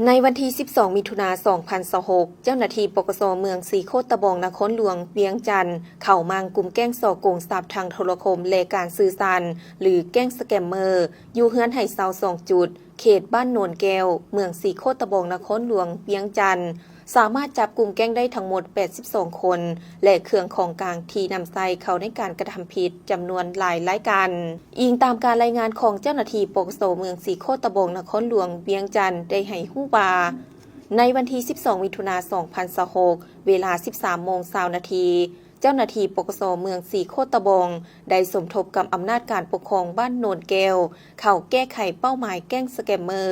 ໃນວັນທີສິບສອງ ມິຖຸນາ ສອງພັນຊາວຫົກ ເຈົ້າໜ້າທີ່ ປກສ ເມືອງສີໂຄດຕະບອງ ນະຄອນຫຼວງວຽງຈັນ ເຂົ້າມາງກຸມແກ້ງສໍ້ໂກງຊັບທາງໂທລະຄົມ ແລະ ການສື່ສານ ຫຼື ແກ້ງສະແກມເມີ ຢູ່ເຮືອນໃຫ້ເຊົ່າສອງຈຸດ ເຂດບ້ານໂນນແກ້ວ ເມືອງສີໂຄດຕະບອງ ນະຄອນຫຼວງວຽງຈັນ, ສາມາດຈັບກຸ່ມແກ້ງໄດ້ທັງໝົດ ແປດສິບສອງ ຄົນ ແລະ ເຄື່ອງຂອງກາງທີ່ນຳໃຊ້ເຂົ້າໃນການກະທຳຜິດຈຳນວນຫຼາຍລາຍການ. ອີງຕາມການລາຍງານຂອງເຈົ້າໜ້າທີ່ ປກສ ເມືອງສີໂຄດຕະບອງ ນະຄອນຫຼວງວຽງຈັນ ໄດ້ໃຫ້ຮູ້ວ່າ, ໃນວັນທີສິບສອງ ມິຖຸນາ ສອງພັນຊາວຫົກ ເວລາສິບສາມໂມງຊາວນາທີ, ເຈົ້າໜ້າທີ່ ປກສ ເມືອງສີໂຄດຕະບອງ ໄດ້ສົມທົບກັບອຳນາດການປົກຄອງບ້ານໂນນແກ້ວ ເຂົ້າແກ້ໄຂເປົ້າໝາຍແກ້ງສະແກມເມີ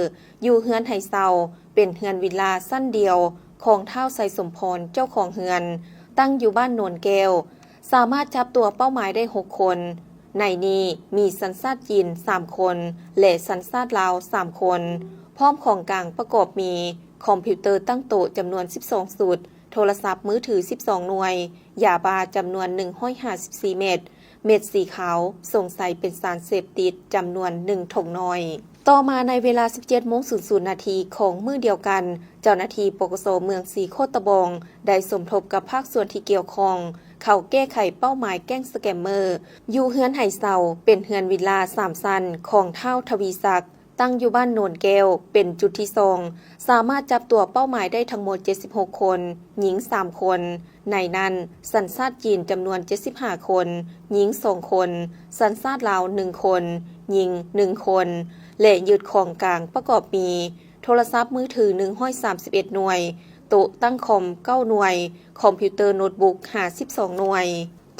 ຢູ່ເຮືອນໃຫ້ເຊົ່າ ເປັນເຮືອນວິລລາຊັ້ນດຽວຂອງທ້າວ ໄຊສົມພອນ ເຈົ້າຂອງເຮືອນ ຕັ້ງຢູ່ບ້ານໂນນແກ້ວ, ສາມາດຈັບຕົວເປົ້າໝາຍໄດ້ຫົກຄົນ, ໃນນີ້ມີສັນຊາດຈີນສາມຄົນ ແລະ ສັນຊາດລາວສາມຄົນ, ພ້ອມຂອງກາງປະກອບມີ ຄອມພິວເຕີຕັ້ງໂຕະຈຳນວນສິບສອງຊຸດ, ໂທລະສັບມືຖືສິບສອງໜ່ວຍ, ຢາບ້າຈຳນວນໜຶ່ງຮ້ອຍຫ້າສິບສີ່ເມັດ, ເມັດສີຂາວສົງໄສເປັນສານເສບຕິດຈຳນວນໜຶ່ງຖົງນ້ອຍ. ຕໍ່ມາໃນເວລາສິບເຈັດໂມງສູນນາທີຂອງມື້ດຽວກັນ, ເຈົ້າໜ້າທີ່ ປກສ ເມືອງສີໂຄດຕະບອງ ໄດ້ສົມທົບກັບພາກສ່ວນທີ່ກ່ຽວຂ້ອງ ເຂົ້າແກ້ໄຂເປົ້າໝາຍແກ້ງສະແກມເມີ ຢູ່ເຮືອນໃຫ້ເຊົ່າ ເປັນເຮືອນວິລລາສາມຊັ້ນຂອງທ້າວ ທະວີສັກ ຕັ້ງຢູ່ບ້ານໂນນແກ້ວ ເປັນຈຸດທີສອງ, ສາມາດຈັບຕົວເປົ້າໝາຍໄດ້ທັງໝົດເຈັດສິບຫົກຄົນ, ຍິງສາມຄົນ, ໃນນັ້ນ ສັນຊາດຈີນຈຳນວນເຈັດສິບຫ້າຄົນ, ຍິງສອງຄົນ, ສັນຊາດລາວໜຶ່ງຄົນ, ຍິງໜຶ່ງຄົນ ແລະ ຍຶດຂອງກາງປະກອບມີ ໂທລະສັບມືຖືໜຶ່ງຮ້ອຍສາມສິບເອັດໜ່ວຍ, ໂຕະຕັ້ງຄອມເກົ້າໜ່ວຍ, ຄອມພິວເຕີໂນດບຸກຫ້າສິບສອງໜ່ວຍ.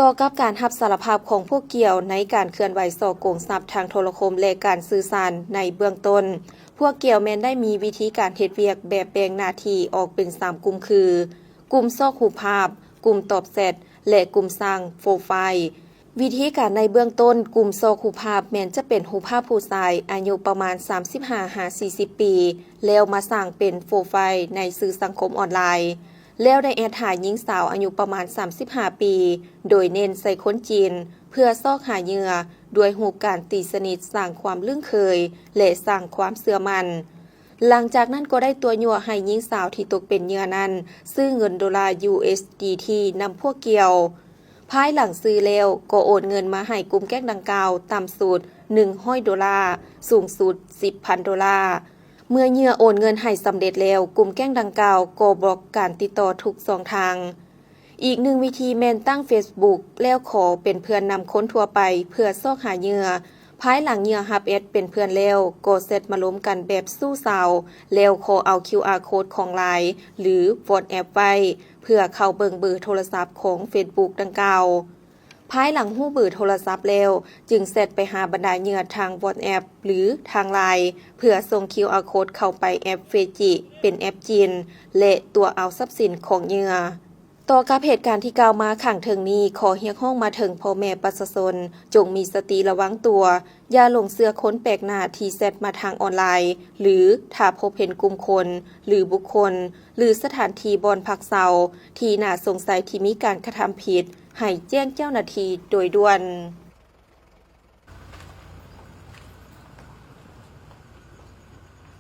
ຕໍ່ກັບການຮັບສາລະພາບຂອງພວກກ່ຽວໃນການເຄື່ອນໄຫວສໍ້ໂກງຊັບທາງໂທລະຄົມ ແລະ ການສື່ສານໃນເບື້ອງຕົ້ນ, ພວກກ່ຽວແມ່ນໄດ້ມີວິທີການເຮັດວຽກແບບແບ່ງໜ້າທີ່ອອກເປັນສາມກຸ່ມຄື ກຸ່ມຊອກຮູບພາບ, ກຸ່ມຕອບແຊັດ ແລະ ກຸ່ມສ້າງໂປຣໄຟລ໌. ວິທີການໃນເບື້ອງຕົ້ນ, ກຸ່ມຊອກຮູບພາບແມ່ນຈະເປັນຮູບພາບຜູ້ຊາຍອາຍຸປະມານສາມສິບຫ້າຫາສີ່ສິບປີ ແລ້ວມາສ້າງເປັນໂປຣໄຟລ໌ໃນສື່ສັງຄົມອອນລາຍ. ແລ້ວໄດ້ແອັດຫາຍິງສາວອາຍຸປະມານສາມສິບຫ້າປີ ໂດຍເນັ້ນໃສ່ຄົນຈີນ ເພື່ອຊອກຫາເຫຍື່ອດ້ວຍຮູບການຕີສະໜິດ, ສ້າງຄວາມລຶ້ງເຄີຍ ແລະ ສ້າງຄວາມເຊື່ອໝັ້ນ. ຫຼັງຈາກນັ້ນກໍໄດ້ຕົວະຍົວະໃຫ້ຍິງສາວທີ່ຕົກເປັນເຫຍື່ອນັ້ນ ຊື້ເງິນໂດລາ USDT ນຳພວກກ່ຽວ. ພາຍຫຼັງຊື້ແລ້ວກໍໂອນເງິນມາໃຫ້ກຸ່ມແກ້ງດັ່ງກ່າວຕ່ຳສຸດໜຶ່ງຮ້ອຍໂດລາ, ສູງສຸດສິບພັນໂດລາ. ເມື່ອເຫຍື່ອໂອນເງິນໃຫ້ສຳເລັດແລ້ວ, ກຸ່ມແກ້ງດັ່ງກ່າວກໍບລັອກການຕິດຕໍ່ທຸກຊ່ອງທາງ. ອີກໜຶ່ງວິທີແມ່ນຕັ້ງ Facebook ແລ້ວຂໍເປັນເພື່ອນນຳຄົນທົ່ວໄປເພື່ອຊອກຫາເຫຍື່ອ. ພາຍຫຼັງເຫຍື່ອຮັບແອັດເປັນເພື່ອນແລ້ວ, ກໍແຊັດມາລົມກັນແບບຊູ້ສາວ, ແລ້ວຂໍເອົາ QR code ຂອງ Line ຫຼື WhatsApp ໄວ້ ເພື່ອເຂົ້າເບິ່ງເບີໂທລະສັບຂອງ Facebook ດັ່ງກ່າວ. ພາຍຫຼັງຮູ້ເບີໂທລະສັບແລ້ວ, ຈຶ່ງແຊັດໄປຫາບັນດາເຫຍື່ອທາງ WhatsApp ຫຼື ທາງ Line ເພື່ອສົ່ງ QR code ເຂົ້າໄປແອັບ Feiqi ເປັນແອັບຈີນ ແລະ ຕົວະເອົາຊັບສິນຂອງເຫຍື່ອ. ຕໍ່ກັບເຫດການທີ່ກ່າວມາຂ້າງເທິງນີ້, ຂໍຮຽກຮ້ອງມາເຖິງພໍ່ແມ່ປະຊາຊົນ, ຈົ່ງມີສະຕິລະວັງຕົວ, ຢ່າຫຼົງເຊື່ອຄົນແປກໜ້າທີ່ແຊັດມາທາງອອນລາຍ ຫຼື ຖ້າພົບເຫັນກຸ່ມຄົນ ຫຼື ບຸກຄົນ ຫຼື ສະຖານທີ່ບ່ອນພັກເຊົາທີ່ໜ້າສົງໄສທີ່ມີການກະທຳຜິດ, ໃຫ້ແຈ້ງເຈົ້າໜ້າທີ່ໂດຍດ່ວນ.